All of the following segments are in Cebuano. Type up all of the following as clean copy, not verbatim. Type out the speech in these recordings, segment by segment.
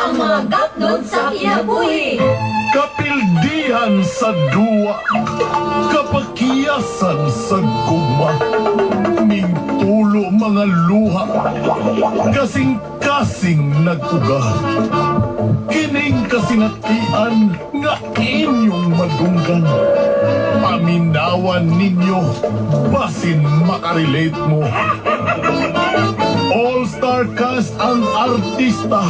ang mga gapnod sa kinabuhi. Kapildihan sa duwa, kapakiyasan sa gugma, mingtulo mga luha, kasing-kasing nag-uga. Kining kasinatian nga inyong madunggan. Paminawan ninyo, basin makarelate mo. All-star cast ang artista,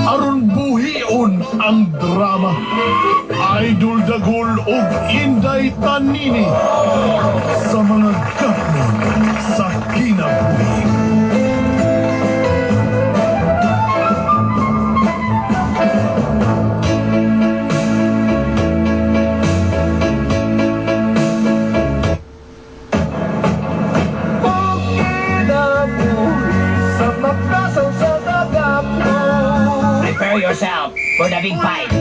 aron buhion ang drama. Idol Dagul ug Inday Tanini sa mga gapnon sa kinabuhi. Prepare yourself for the big fight.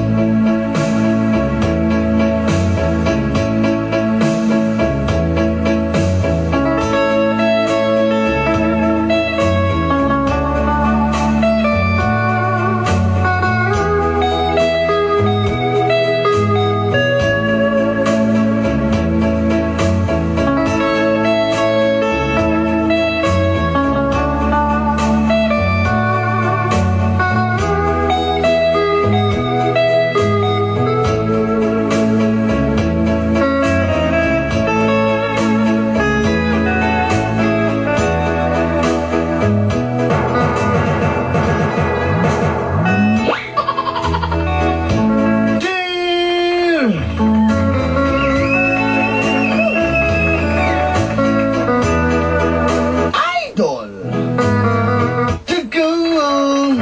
Cheer! Idol! Dagul!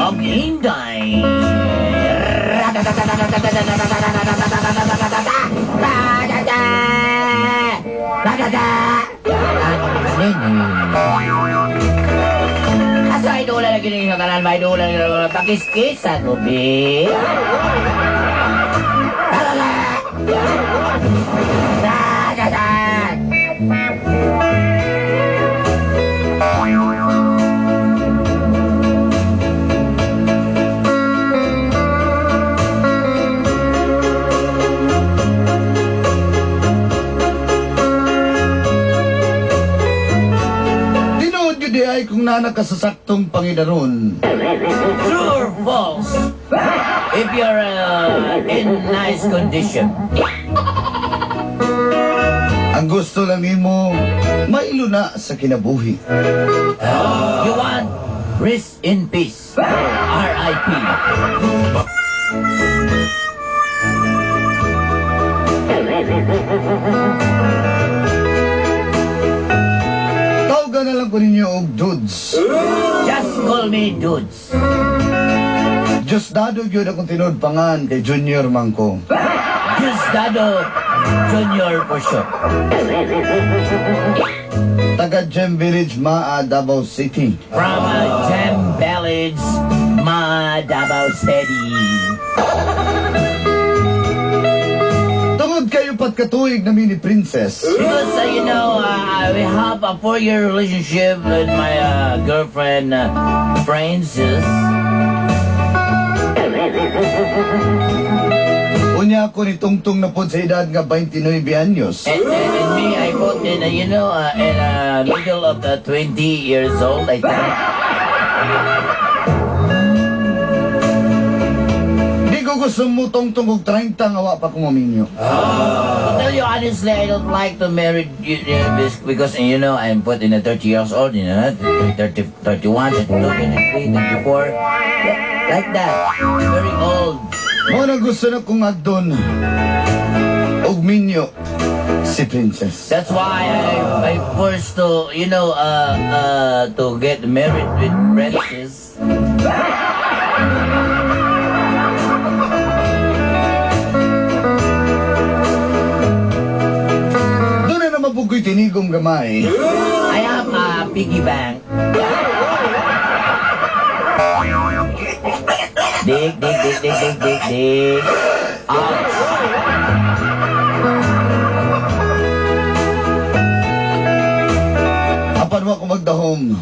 Og Inday. Asa idol lagi ni sa tanan, ba idol lagi pakiskisan mo bi. Tinuod gyud ay kung nana ka sa saktong pangidaron. True or false? If you're in nice condition. Ang gusto lang nimo mailuna sa kinabuhi. You want rest in peace. R.I.P. Tawgan na lang ko ninyo og dudes. Just call me dudes. Diosdado gyud akong tinuod pangan kay Junior man ko. Diosdado Junior for sure. Taga Gem Village, Maa, Davao City. From Gem Village, Ma, Davao City. Tungod kayo patkatuig na mini princess. Because, we have a 4-year relationship with my girlfriend, Frances. Unya ako ni tungtong na pod sa edad nga 29 anyos. And me, I put in, in middle of the 20 years old, I think. Di ko gusto mo tungtong og 30 nga wa pa ko maminyo. To tell you honestly, I don't like to marry you, because I'm put in a 30 years old, 30, 31, 32, 23, 34, like that. Very old. Mo na gusto na kong agdon og minyo si Princess. That's why I forced to, to get married with Princess. Doon na mabugoy tinigong gamay. I have a piggy bank. Dig, dig, dig, dig, dig, dig, dig. Ouch. Apan wa ko magdahom.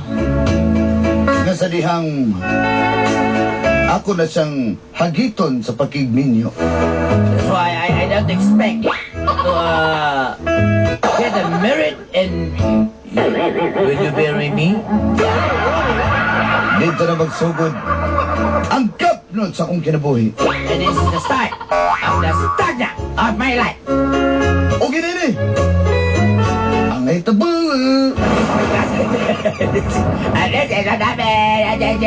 Nga sa dihang ako na siyang hagiton sa pakigminyo. That's why I don't expect to get a married and will you marry me? Dito na magsugod ang gapnod sa akong kinabuhi. And this is the start of the start of my life. O ginini! Ang itabo! And this is the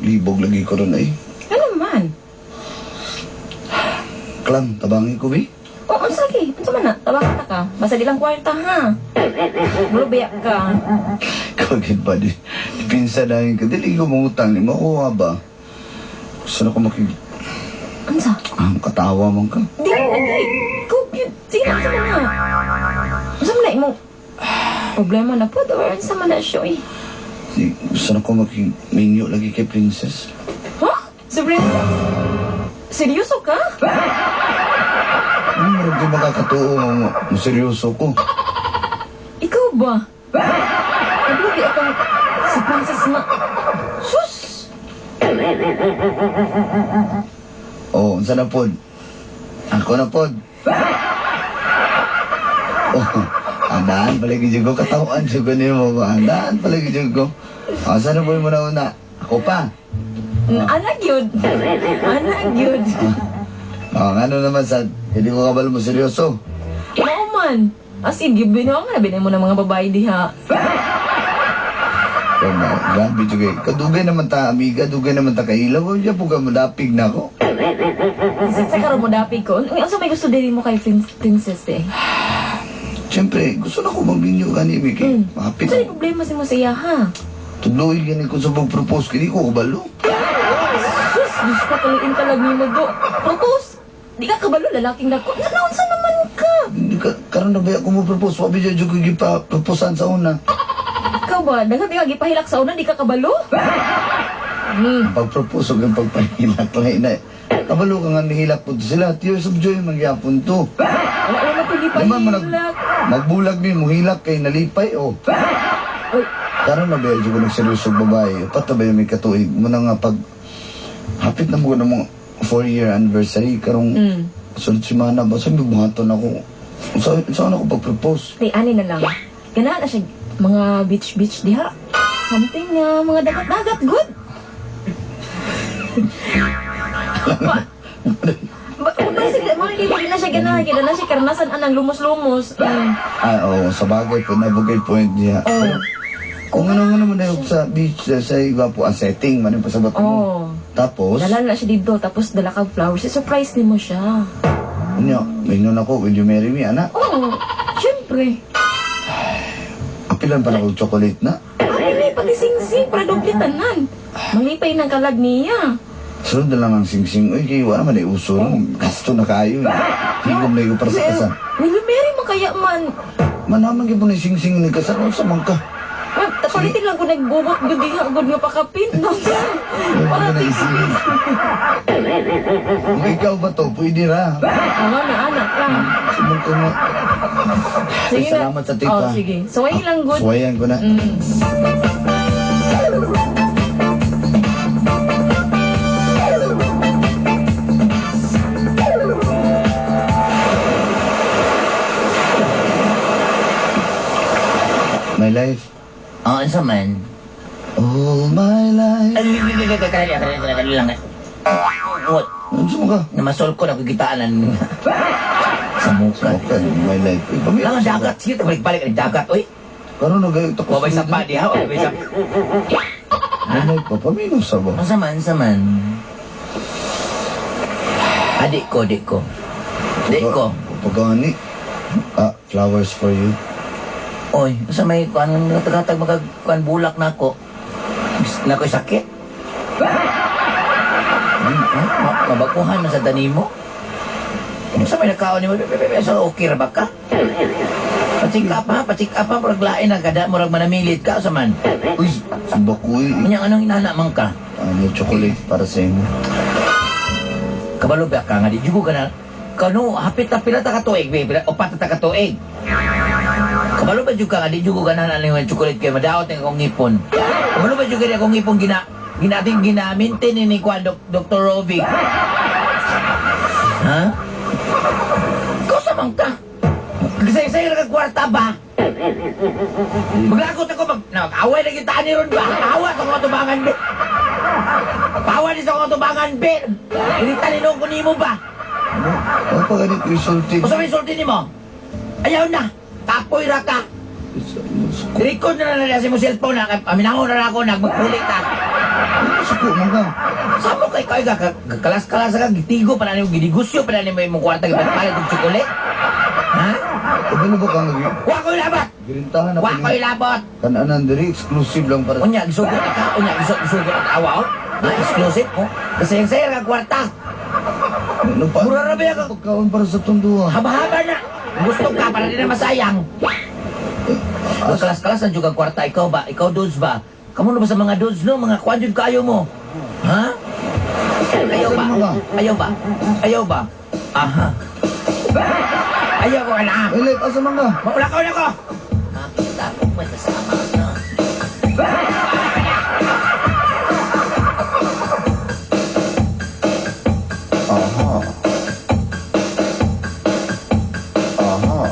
Libog lagi ko ron ay. Ano man? Klang, tabangin ko, bi. Oo, sige. Unsa man na? Tabangan ta ka. Basta di lang kwarta, ha? Mulubiya ka. Kagid ba di? Pinsa dahil ka. Dili ko mangutang ni makuha ba? Gusto na ko makig... Unsa? Ah, katawa man ka. Di, lagi. Ikaw, gyud. Sige na, unsa man na? Unsa man na imong problema na po? Or unsa man na siya, eh? Di, gusto na ko makig-minyo lagi kay Princess. Ha? Si Princess? Seryoso ka? Ano mo di makakatuo nga seryoso ko? Ikaw ba? Naglubi akong si Princess na... Sus! Oo, oh, unsa na pod? Ako na pod. Oh, andaan pala gid ko katawan jud ko nimo ba? Andaan pala gid ko. Asa na po mo na una? Ako pa. Anak yun. Anak yun. Oh, ano naman sad? Hindi ko kabalo mo seryoso. Mao man. As in, gibinawa nga na binay mo ng mga babae diha. Kaya grabe jud kay. Kadugay naman ta amiga, dugay naman ta kaila. Wa po ka modapig na ako. Sa karon mo dapig ko. Unsa may gusto diri mo kay Princess eh? Siyempre, gusto na ko magbinyo gani Miki. Mahapit. Unsa problema si mo sa iya ha? Tudloy gani ko sa pag-propose kini ko kabalo. Sus, Diyos ko kaluin talag ni mo do. Propose. Di ka kabalo lalaking dako. Naunsa naman ka? Hindi ka karon na ba ako mo propose? Wa ba jud ko gipa-proposan sa una. Ikaw ba? Daghan di ka gipahilak sa una, di ka kabalo? Pag-propose ug ang pagpahilak lahi na. Kabalo ka nga nihilak po to sila. Tears of joy magyapon to. Wala wala ko Di man mo gipahilak. Magbulag mi muhilak kay nalipay oh. Oy, Karon na ba jud ko nagseryoso babae. Upat na ba yung may katuig mo na nga pag hapit na mo na mga 4-year anniversary karong sunod semana ba sa buhaton ako. Saan ako pag-propose? Ay, ani na lang. Ganahan na siya mga beach-beach diha. Something nga, mga dagat-dagat, good. Ba, ba, sige, mga hindi na siya ganahan, kaya na siya karanasan anang lumos-lumos. Ah, oo, sa bagay po, nabugay point niya. Oh. Kung ano nga naman na sa beach, sa iba po, ang setting, man yung pasabot mo. Oh. Tapos, Dala na siya dito, tapos dala kag flowers. I-surprise ni mo siya. ano, mingon ako, will you marry me, anak? Oo, syempre. Apilan pa na ako chocolate na. Ay, may pati-sing-sing, para doble tanan. Malipay ng kalag niya. Sunod na lang ang sing-sing. Uy, kay wala man ay uso ron. Gasto na kayo. Eh. Tigom na para sa kasal. Will you marry mo kaya man? Manaman kayo po na sing-sing ni kasal. Ano sa man ka? Well, palitin lang ko nagbubot gud diha gud nga pakapin no. Para na isip. Kung ikaw ba to, pwede ra. Ano na anak lang. Sumong ko nga. Sige na. Salamat sa tip, Oh, ah. sige. Suwayin lang gud. Suwayan ko na. My life. Oh, unsa man? All my life. Ay, kali lang. What? Ano mo ka? Namasol ko na kagitaanan sa muka. Okay, my life. Eh, pamilya Lang ang sa dagat. Sige, balik-balik ang dagat, oy. Karon na gayo tapos. Wabay sa pa diha, wabay sa. My life pa paminaw sa ba? Unsa man, unsa man? Ah, di ko, di ko. Di ko. Pagani. Ah, flowers for you. Oy, sa may kuan tagatag magag kuan bulak na ako. Na ko'y sakit. Mabakuhan man sa danimo. Sa may nakaon nimo, sa okay ra ba ka? Pa-check up ha, pa-check up ha, murag lain na kada, murag manamilit ka, sa man. Uy, subakoy. Unya, anong inana man ka? Ano, chocolate para sa inyo. Kabalo ba ka nga, di jugo ka na. Kano, hapit na pila ta ka tuig, be, pila, upat na ta ka tuig. Kabalo ba jud ka nga, di jugo ka na na chocolate kay madaot ang akong ngipon. Kabalo ba jud ka akong ngipon gina, ginating ginamintin ni Kwan, Dr. Rovic. Ha? Ikaw sa man ka? Kasi sa'yo kwarta ba? Maglagot ako, mag-away na kita ni Ron ba? Awa sa mga tubangan, be. Pawa ni sa mga tubangan, be. Irita ni nung kunimo ba? Ano? Ano pa ganit resulting? Kung sa sulti nimo? Ayaw na. Tapoy ra ka. Record na lang nila sa cellphone na. Aminangon na ako, nagmagpulit ka. Suko mo ka. Sa mo kay kay ka kalas-kalas ka gitigo pa na nimo ginegosyo pa na nimo imong kwarta gipalit og chocolate. Ha? Kabalo ba ka nga? Wa ko'y labot. Girintahan ako Wa ko'y labot. Kananan diri, exclusive lang para. Unya gisugot ka, unya gisugot ka awa oh. Ha, exclusive oh. Kasi yung sayo ka kwarta. Ano pa? Mura ra ba yan? Pagkaon para sa tunduha. Haba-haba na. Gusto ka para di na masayang. Kalas-kalas ang juga kwarta ikaw ba? Ikaw dudes ba? Kamu na ba sa mga dudes no? Mga kwan jud kaayo mo. Ha? Ayaw ba? Ayaw ba? Ayaw ba? Aha. Ayaw ko na. My life, asa man ka? Maula ka na ko. Nakita ko may kasama na. Aha. Aha.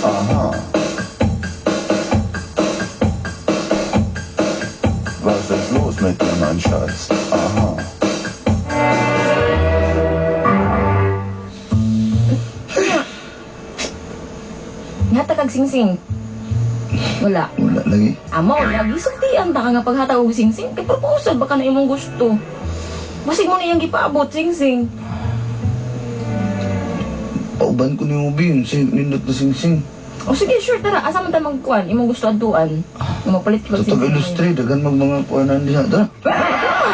Aha. Was ist los mit dir, mein Schatz? Aha. Ngatag kag singsing. Wala. Wala lagi. Amo, lagi sultian ta ka nga paghatag og singsing. Kay proposal baka na imong gusto. Basig mo na iyang gipaabot, singsing. Pauban ko ni Ubi, yung nindot na singsing. O sige, sure, tara. Asa man ta magkuan? Imong gusto adtuan. Nga mapalit ko Sa tag-illustre, dagan mag mga kuanan diha. Tara. Ah,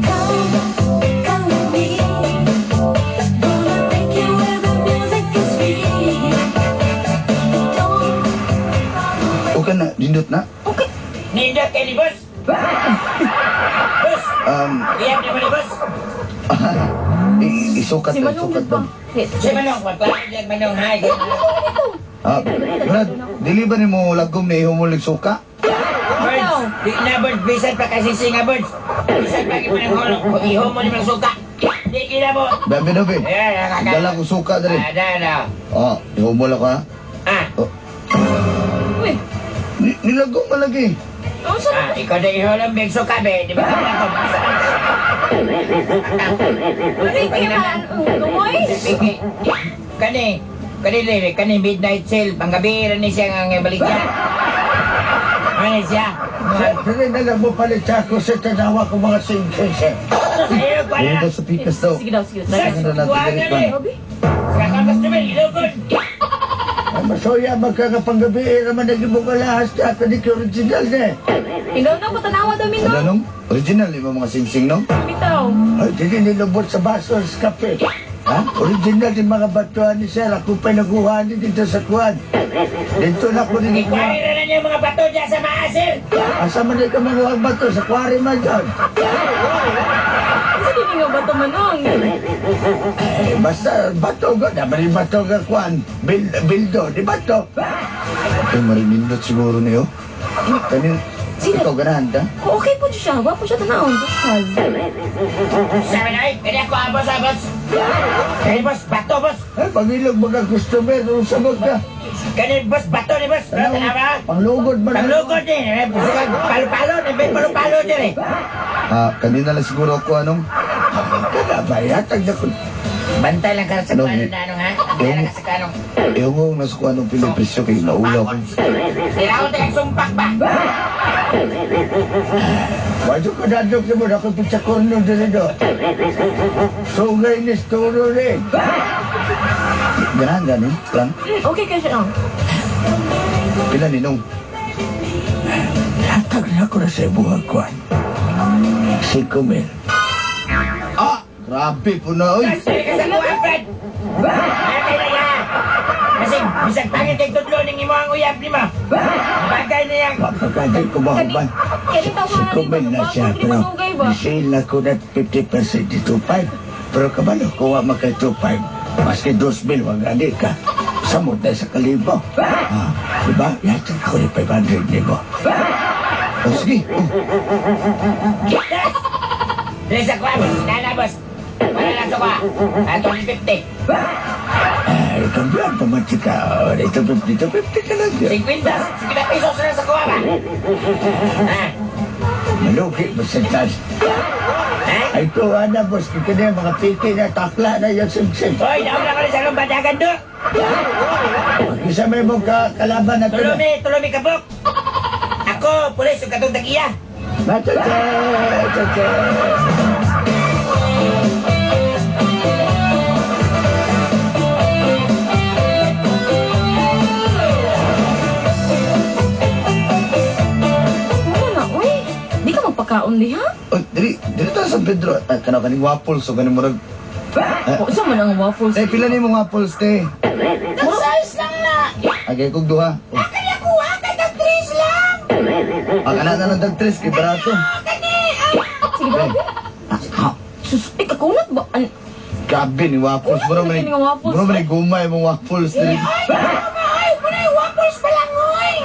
go! Come with me. Gonna take you where the music is free. Don't Okay na, nindot na. Okay. Nindot kay ni boss. Boss, iyap ni mo ni boss. Isukat Si na, Manong isukat pa. ba? Si Manong, magpalit Manong, hi. Ah, Brad, dili ba nimo lagom na ihumulig suka? Birds, di na birds, bisan pa kasi singa birds. Bisan pa kita ng hulog, iho mo ni mga suka. Di kita mo. Babe, babe. Eh, Dala ko suka diri. Ah, da. Oh, ihumol ako ha. Ah, Oh. Uy, Nilagom man lagi. ano sa ah, ikaw na iho lang big suka be, di ba? Ricky man, tumoy. Kani, kani lili, kani midnight sale, panggabi ni siya nga baligya. Ano siya? Dili na lang mo palit ako sa tanawa ko mga singkis eh. Ayaw, kuha Ayun na. daw sa pikas daw. Sige daw, sige. Sus, na natin kuha diri, na Kwan. ni. Obi. Sa customer, ilugod. Ang masoya magkakapanggabi eh naman naging mong alahas na ako ni original na eh. Ikaw na, patanawa daw min Ano no. nung? Original yung mga singsing no? Bitaw. Ay, dili nilubot sa baso sa kape. Ha? Original yung mga batuan ni sir. Ako pa naguha ni dito sa kuwan. Dito na ako Ikwari nilikuha. na na niya mga bato dyan sa maasir. Asa man di ka manguha ang bato sa kwari man dyan. Unsa kini nga bato manong? Eh, basta bato ko. Dapat yung bato ka kuan. Bildo, di bato. Ay, marinindot siguro niyo. Kanin, Sino? ikaw ganahan ka? Oh, okay po siya. Gwapo siya tanawon. Social. Sabi na eh, kaya ko boss, ah, boss. Kani boss, bato boss. Ay, pangilog mga customer, sa ka. Kani boss, bato ni boss. Ano, tama? Panglugod man. Panglugod eh. Eh, Palo-palo, eh, palo-palo din eh. Ah, kanina lang siguro ako anong? Kada ba, yatag na ko. Bantay lang ka sa Ano, kung ano eh? na ano ha. Bantay lang ka sa kung ano. Ewan ko nasa kung anong pila presyo kay naulaw ko. Tiraon tayong sumpak ba? Wadyo ko dadok na mo, ako pitsakorno din ito. Sugay ni Storo rin. Ganahan gani? Lang? Okay ka siya. Oh. Pila ninong? Yatag na ko na sa ibuhag kuan. 5,000. Ah! Grabe po na, oy! Kasi ka sa kuha, Fred! Bantay na yan! Kasi, bisag pangit kay tudlo ning imo ang uyab ni mo. Bagay na yan. Mapagkaday ko ba huban? Kani tawag na 5,000 na siya, pero Manugay ba? nisale na ko na 50% di 2,500. Pero kabalo, kuha makay 2,500. Maski 2,000, wag gani ka. Samot na sa kalibo. Ah, diba? Yatag ako ni 500 ni mo. Oh, sige. Oh. Yes! Dili sa kuha, boss. Nana, boss. Wala lang sa kuha. Ah, 250. Ay, kambiyan pa man ka. 250, 250 ka lang. 50. 50 pesos na sa kuha ba? Ha? Malugi mo sa tas. Ha? Ay, ito, ana, boss, kaya na mga piki na takla na yung simsim. Hoy, nauna ko rin sa loob, badagan do. Isa may mong kalaban na ito. Tulumi, tulumi kabok. Ako, pulis, yung katong tagiya. Matete, tete. Wala na, uy. Di ka magpakaon diha? Oy, diri, diri ta sa San Pedro. Ah, kana kaning waffles o kaning murag. O, sa man ang waffles? Eh, pila ni mong waffles, te? Size lang na. Agay kog duha. Oh. Kaya kuha, kay tres lang. Ah, kana na lang tag tres kay barato. Sige, grabe. Sus, eh, kakunat ba? Grabe ni waffles. Murag Kunat man na kini nga waffles. Murag man gumay mong waffles diri. Ay, ay, panay waffles pa lang, oy.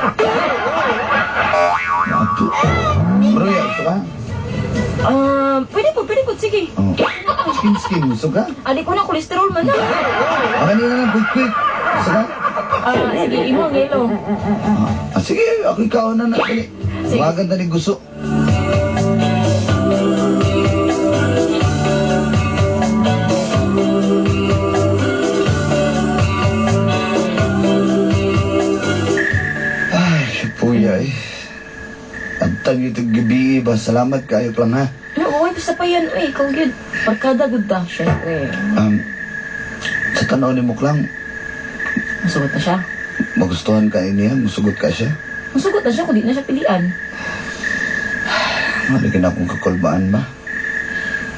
Bro, ya, gusto ka? Ah, pwede po, sige. Oh. Skin skin, gusto ka? Ali ko na, kolesterol man na. Ah, kanina lang, quick quick. Gusto ka? Ah, sige, imo ang yelo. Ah, sige, ako ikaw na na. Dali. Sige. Maganda ni gusto. Ay, puya eh. Abtan yung gabi ba? Salamat kayo lang ha. No, uy, basta pa yan, uy. Ikaw yun. Barkada, good ta. Siyempre. Sa tanaw ni Muklang, Masugot na siya. magustuhan ka niya, musugot ka siya. Masugot na siya kung di na siya pilian. Ano na akong kakulbaan ba?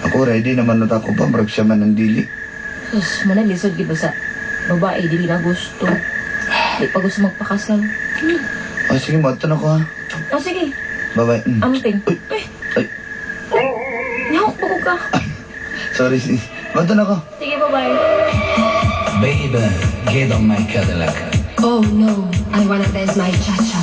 Ako ready naman na ako ba? Marag siya man ang dili. Sus, mana lisod gid ba sa babae, dili na gusto. Di pa gusto magpakasal. Oh, sige, mo na ko ha. Oh, sige. Bye-bye. Mm. Amping. Uy. Uy. Ay. Nihok ba ko ka? Sorry, sis. Mato na ko. Sige, bye-bye. Baby, get on my Cadillac. Oh no, I wanna dance my cha-cha.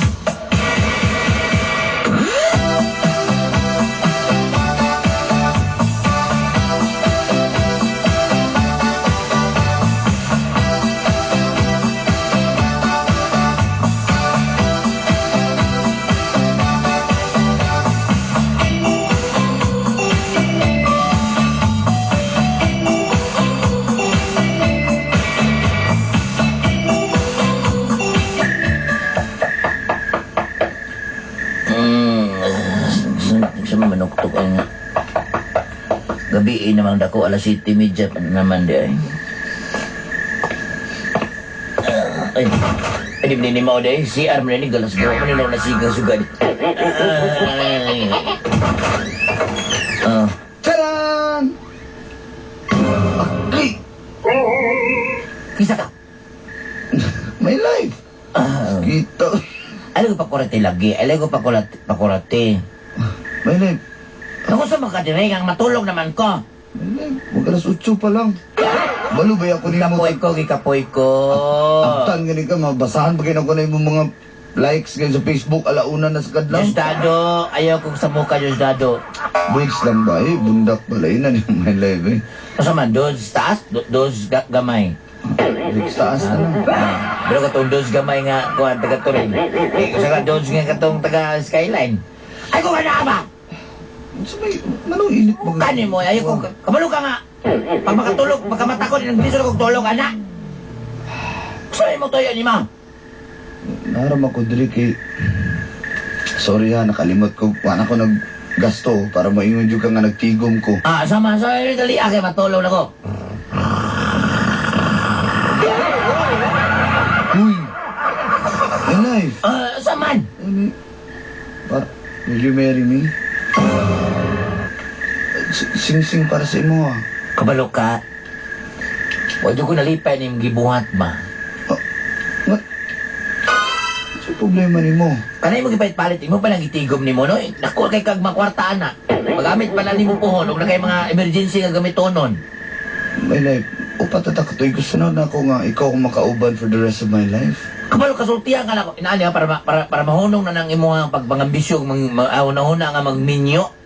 Sa manuktok ang gabi eh, namang dako alas 7:30 pa naman di ay. Ah, Ay, ay di ni mo di CR man ni galas gawa man ni na siga sugad. Ay. Ah, Charan! Aki! kisa ka. My life! Ah, Kita. alay ko pakurate lagi, alay ko pakurate, pakurate. My life. Ako sa makadiring, ang matulog naman ko. Mag alas 8 pa lang. Balo ba ako nimo? Gikapoy ko, gikapoy ko. Abtan gani ka, mabasahan pa kayo ko na imong mga likes kayo sa Facebook, alauna na sa kadlaw. Diosdado, ayaw kong sa muka, Diosdado. Buds lang ba eh, bundak pala yun na yung my life eh. Asa man, dos taas, dos gamay. Like, taas na lang. Ah, pero katong dos gamay nga, kuhan, taga Turing. Eh, sa ka dos nga katong taga Skyline. Ay, kung ano ba? Sa may, manong init mo? Kani mo, ayaw kong, kabalo ka nga. Pag makatulog, pagkamata ko, nagbiso na kong tulog, anak. Gusto mo toyo ni ma. Naram ako diri kay... Sorry ha, nakalimot ko. Wala ko naggasto para maingon jud ka nga nagtigom ko. Ah, sama, sorry, dali, ah, kay matulog na ko. Uy! My life! Ah, saman. Ano? Para, will you marry me? Sing-sing para sa imo ah. Kabalo ka. Huwag ko nalipay ni gibuhat ba. What? Sa problema nimo? Kanay mo gipalit-palit, imo pa lang gitigom nimo no. Nakuha kay kag makwarta ana. Magamit pa na nimo puhon og na kay mga emergency nga gamitonon. My life, upat na katuig. Gusto na ako nga ikaw akong makauban for the rest of my life. Kabalo kasultihan ka na ko. Inaani ha, para mahunong na nang imuhang pagpangambisyo mang una-una nga magminyo.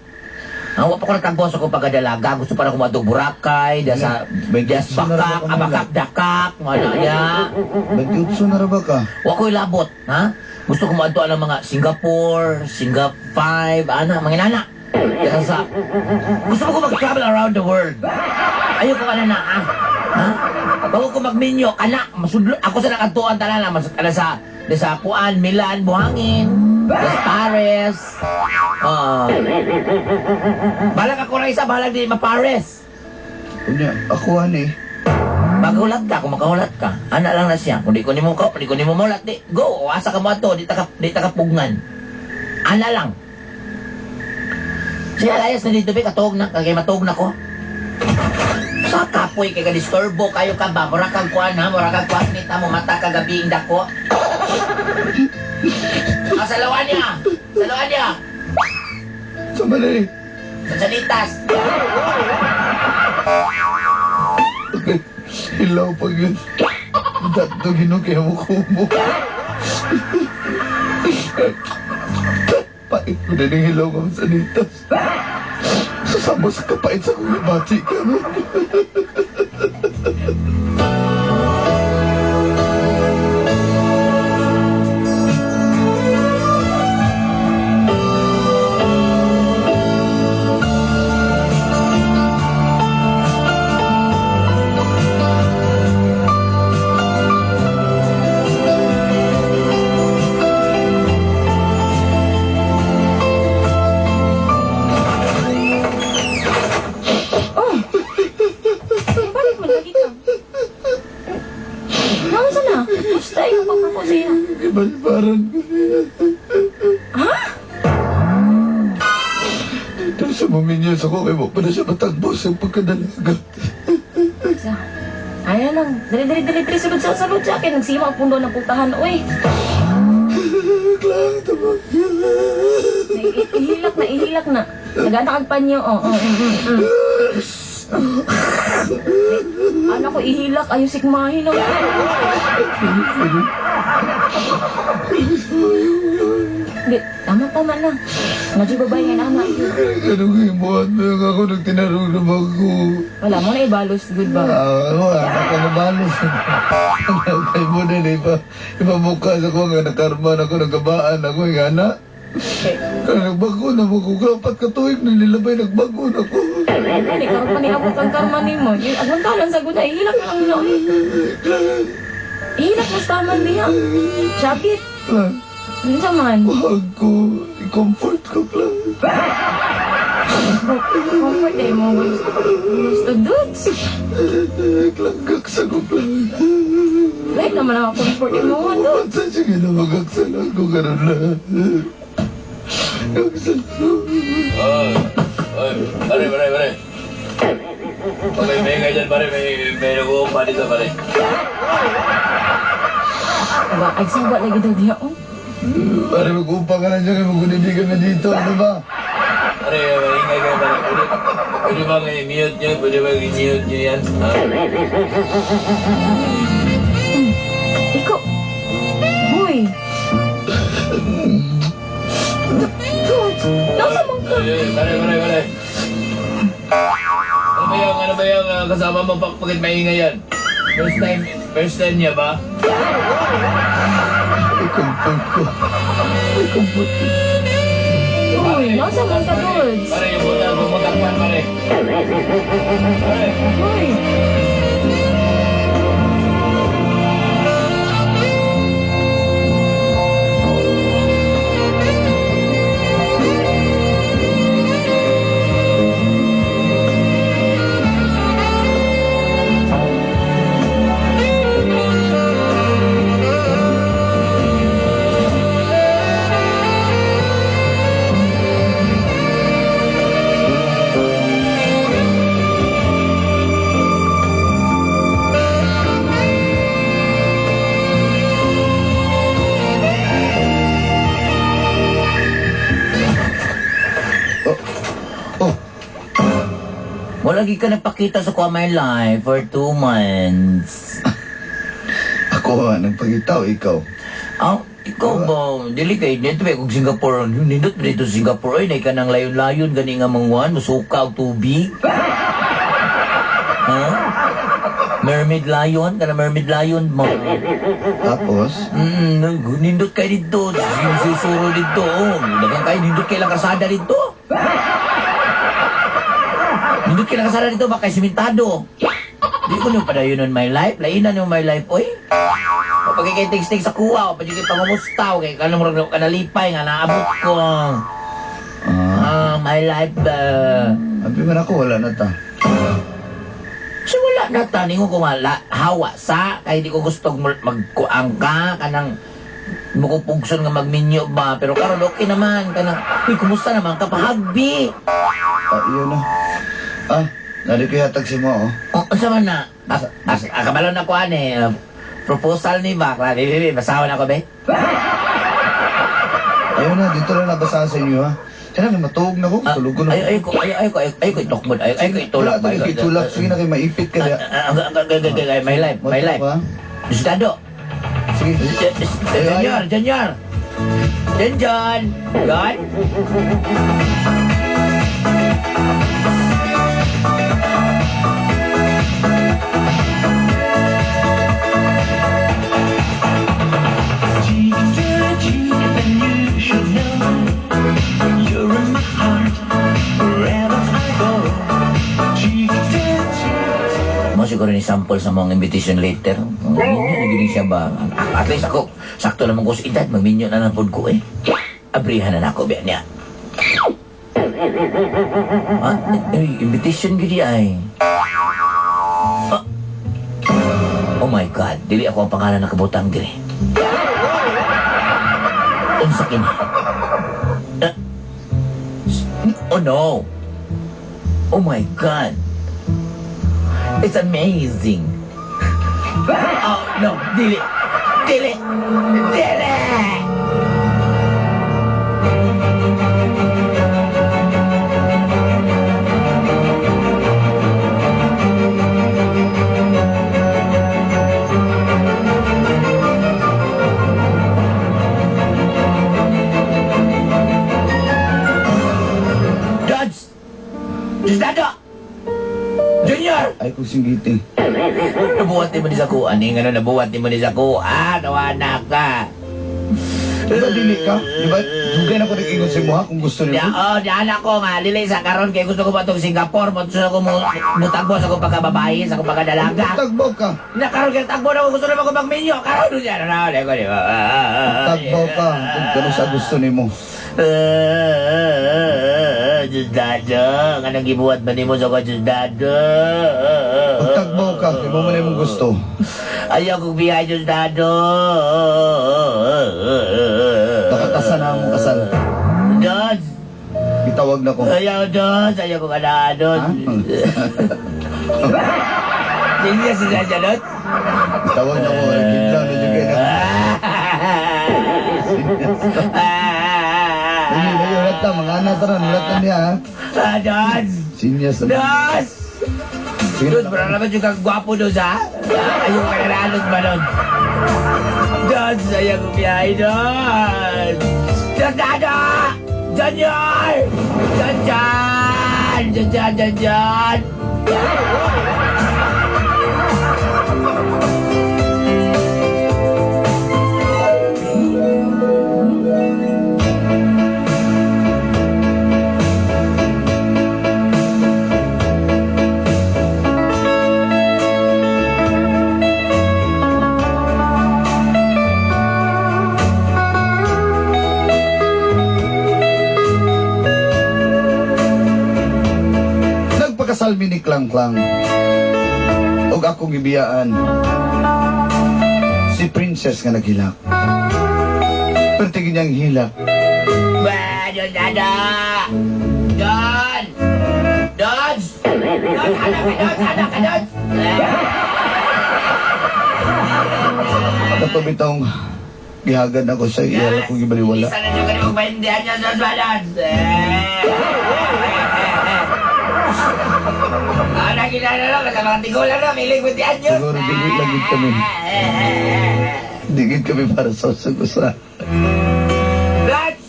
Ang wa pa ko natagos ako pagkadalaga, gusto pa na kumadto Boracay, da sa das bakak, abakak dakak, mga na niya. 28 na ra ba ka? Wa ko'y labot, ha? Gusto ko maadto ang mga Singapore, Singap 5, ana, mga inana. Kaya sa gusto ko mag-travel around the world. Ayoko ka na na, ha? Ha? Bago ko magminyo, kana, masudlo, ako sa nakadtuan tanan, mas kana sa sa Kuan, Milan, Buhangin, sa Paris. Ah. Balag ako ra isa, balag di ma-Paris. Unya, ako ani. Magahulat ka, kung makahulat ka, ana lang na siya. Kung di ko nimo ka, di ko nimo mulat, di, go, o asa ka mo ato, di ta ka pugnan. Ana lang. Siya layas na dito, be, katuog na, kay matuog na ko. Sa kapoy kay ka-disturbo kayo ka ba, mura kang kuan ha, mura kang kuan nita mo, mata ka gabi ing dako. Ah, sa lawan niya, sa lawan niya. Sa mali. Sa sanitas. Okay. Hilaw pag yun. Dato ginoo kaya mo kumo. Pait ko na ng hilaw kang sanitas. Sasama sa kapait sa kong bati ka. Oh! Balik mo, lagi ka. Naunsa na? Basta ikaw pag-propose niya. Ibalbaran ko niya. Ha? Dito sa maminyas ako kay mo pa na siya matagbo sa pagkadalaga. Sa, ayaw lang. Dali, dali, dali, dali. Sulod sa, sulod sa akin. Nagsima ang pundo ng putahan, uy. Lang, tama. Ihilak na, ihilak na. Nagana kag panyo, oh. Oh. Ano ko ihilak, ayo sikmahin ako. Di, tama, tama na. Medyo babae nga na. Ano kayo buhat mo yung ako nagtinarong naman ko. Wala mo na ibalos, good ba? Ah, wala ka nabalos. Kay mo na iba, ibamukha sa ko nga nakarman ako, nagabaan ako, yung anak. Kaya nagbago na mo ko, kapat ka tuig na nilabay, nagbago na ko. Hindi, karon pa niabot ang karma nimo. Agwantalan sa guna, ihilak na lang na. Ihilak mo sa taman niya. Sabit. Lang, Unsa man? wag ko, i-comfort ko lang. Comfort eh mo. Gusto dudes. Lang, gaksa ko lang. Like naman ako comfort mo, dudes. Sa sige na magaksa lang ko, ganun lang. Gaksa lang. Oy, oy, pare, pare, pare. Okay, may nga dyan, pare. May nag-uumpa dito, pare. Aba, ay sawa lagi daw diya, oh. Pare, mag-uumpa ka na dyan, kaya magkunindi kami dito, ano ba? Pare, maingay kayo, pare. Pwede bang i-mute nyo? Pwede bang i-mute nyo yan? Ha? Ikaw. Boy. Dudes, nasa man ka? Ay, pare, pare, pare. Ano ba yung kasama mo? Bakit maingay yan? First time niya ba? Ay, comfort ko. Ay, comfort ko. Uy, nasa man ka, Dudes? Pare, yung butang pare. Pare. Uy. Oh, Wala ka nagpakita sa kuha my life for 2 months. Ako ha, nagpakita o ikaw? Ah, ikaw ba? Dili kay dito ba kung Singapore, nindot ba dito Singapore ay ka nang layon-layon gani nga mangwan, musuka og tubig. Ha? Mermaid lion, kana mermaid lion mo. Tapos? Nindot kay dito, susuro dito. Oh, daghang kay nindot kay lang kasada dito. Nindot kay lang kasada dito ba kay simentado. Di ko nyo padayon on my life, lainan yung my life, oy. O pag kay text sa kuha, o pag kay pangumusta, o kay kanong murag kanalipay nga naabot ko. Ah, my life ba. Abi man ako, wala na ta. So wala na ta, ningon ko nga, hawa sa, kay di ko gusto magkuang ka, kanang mukupugson nga magminyo ba, pero karon okay naman, kanang, uy, kumusta naman ka, pahagbi. Ah, yun na. Ah, nari ko hatag si mo, oh. Oh, unsa man na? Kabalo na ko ani, proposal ni ba? Grabe, baby, basawan ako, be. Ayun na, dito lang nabasa sa inyo, ha? Kaya na, matuog na ko, tulog ko na. Ay, ay ko, itukmod, ay ko, itulak. Wala, ito, itulak. Sige na kayo, maipit ka niya. My life, my life. Dado. Sige. Junior, Junior. John, John. Cheek to cheek, and you should know you're in my heart wherever I go. Cheek to cheek. Mo siguro ni sample sa mga invitation letter. Magminyo na gini siya ba? At least ako, sakto naman ko sa edad, magminyo na lang pod ko eh. Abrihan na nako biya niya. Ah, ay, invitation gini ay. Ah. Oh my God, dili ako ang pangalan na kabutang diri. Unsa kini? Ah. Oh no. Oh my God. It's amazing. Oh no, dili. Dili. Dili. Judge! Dado! Junior! Ay, kung singgiti. Ano nabuhat ni mo ni sa kuha? Ano yung ano nabuhat ni mo ni sa kuha? Nawanak ka. Di ba dili ka? Di ba? Dugay na ko nag-ingon sa imo ha kung gusto niyo. Ya, oh, di anak ko nga, lili sa karon kay gusto ko ba itong Singapore, mo gusto ko mo mutagbo sa akong pagkababae, sa akong pagkadalaga. Tagbo ka. Na karon kay tagbo na ko gusto na ko magminyo. Karon niya na na ko di ba. Tagbo ka kung kano sa gusto nimo. Diyos Dado, nga nang gibuhat ba nimo sa ko, Diyos Dado? Pagtagbo ka, kay mo man imong gusto. Ayaw kong bihay, Diyos Dado. Nakatasan na among kasal. Diyos! Gitawag na ko. Ayaw, Diyos! Ayaw kong ana, Diyos. Hindi niya sinadya, Diyos? Gitawag na ko. Gitlaw na dyan kayo na. Ayun, ayun, nata. Ta, mga anak ta na, nulat na niya ha. Ah, Dons! Sinyas na. Dons! Sige Dons, na. pero naman yung kagwapo Dons, ha? Ayaw ka na alos ba, Dons? Dons, ayaw ko biyahe, Dons! Dons, dada! Junior! John, John! John, John, John, John! Nagpakasal mi ni Klang Klang. Og akong gibiyaan si Princess nga naghilak. Pero tingin niyang hilak. Ba, John, dada! John! Dons! Dons, anak ka, Dons! Anak ka, Dons! Kato bitong gihagad ako sa iya akong gibaliwala. Isa na nyo kanimo maintindihan niyo, Dons, ba, Dons? Anak, ginana lang, sa mga tigulang na, milig maintindihan niyo. Siguro dili lang gid kami. Di gid kami para sa usag usa. That's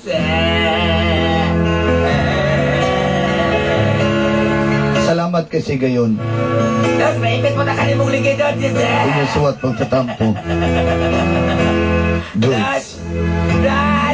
Salamat kasi gayon. Dons, maipit mo na kanimong ligid, Dons. Inyong suwat pagtatampo. Dons! Dudes. Dons!